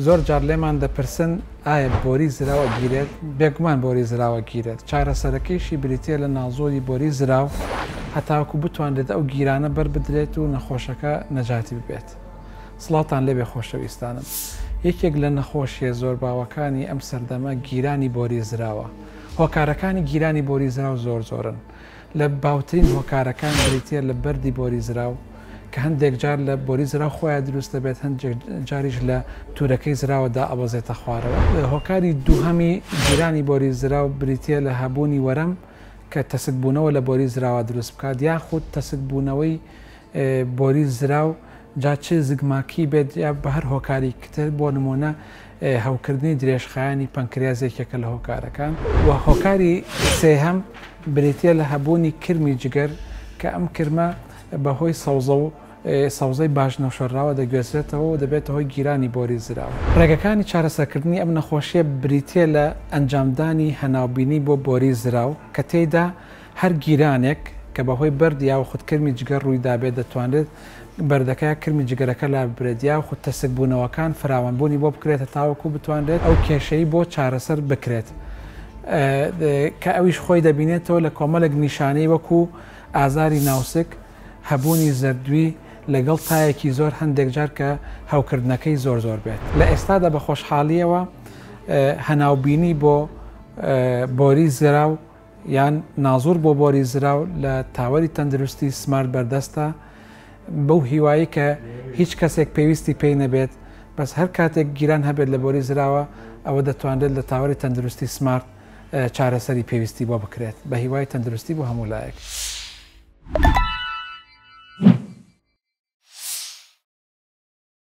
زۆر جار لێمان دەپرسن ئایا بۆری زراو ئەگیرێت؟ بێگومان بۆری زراو ئەگیرێت، چارەسەرەکەیشی بریتییە لە نازۆری بۆری زراو هەتاکو بتوانرێت ئەو گیرانە بەربدرێت و نەخۆشەکە نەجاتی ببێت. سڵاوتان لێبێ خۆشەویستانم. یەکێک لە نەخۆشیە زۆر باوەکانی ئەم سەردەمە گیرانی بۆری زراوە. هۆکارەکانی گیرانی بۆری زراو زۆر زۆرن. لە باوترین هۆکارەکان بریتیە لە بەردی بۆری زراو کە هەندێک جار لە بۆری زراو خۆیا دروست دەبێت هەندێک جاریش لە تورەکەی زراوە دائەبەزێتە خوارەوە. هۆکاری دووهەمی گیرانی بۆری زراو بریتیە لە هەبوونی وەرەم کە تەسکبوونەوە لە بۆری زراوە دروست بکات یاخود تەسکبوونەوەی بۆری زراو جا چ زگماکی بێت یا بە هەر هۆکاریکی تر بۆ نموونە هەوکردنی درێژخایەنی پەنکریاس یەکێکە لە هۆکارەکان و هۆکاری سێهەم بریتیە لە هەبوونی کرمی جگەر کە ئەم کرمە بە هۆی سەوزە و سەوزەی باش نەشۆرراوە دەگوێزرێتەوە و دەبێتە هۆی گیرانی بۆری زراو. ڕێگەکانی چارەسەرکردنی ئەم نەخۆشیە بریتیە لە ئەنجامدانی هەناوبینی بۆ بۆری زراو کە تێیدا هەر گیرانێک کە بەهۆی بەرد یاوخود کرمی جگەر ڕوویدابێت دەتوانرێت بەردەکە یا کرمی جگەرەکە لاببرێت یاخود تەسکبوونەوەکان فراوانبوونی بۆ بکرێت هەتاوەکو بتوانرێت ئەو کێشەی بۆ چارەسەر بکرێت کە ئەویش خۆی دەبینێتەوە لە کۆمەڵێک نیشانەی وەکو ئازاری ناوسک، هەبوونی زەردووی لەگەڵ تایەکی زۆر هەندێک جار کە هەوکردنەکەی زۆر زۆر بێت. لە ئێستادا بە خۆشحاڵییەوە هەناوبینی بۆ بۆری زراو یان نازوور بۆ بۆری زراو لە تاوەری تەندروستی سمارت بەردەستە، بەو هیوایەی کە هیچ کەسێک پێویستی پێی نەبێت، بەس هەر کاتێک گیران هەبێت لە بۆری زراوە ئەوە دەتوانرێت لە تاوەری تەندروستی سمارت چارەسەری پێویستی بۆ بکرێت، بە هیوای تەندروستی بۆ هەموو لایەک.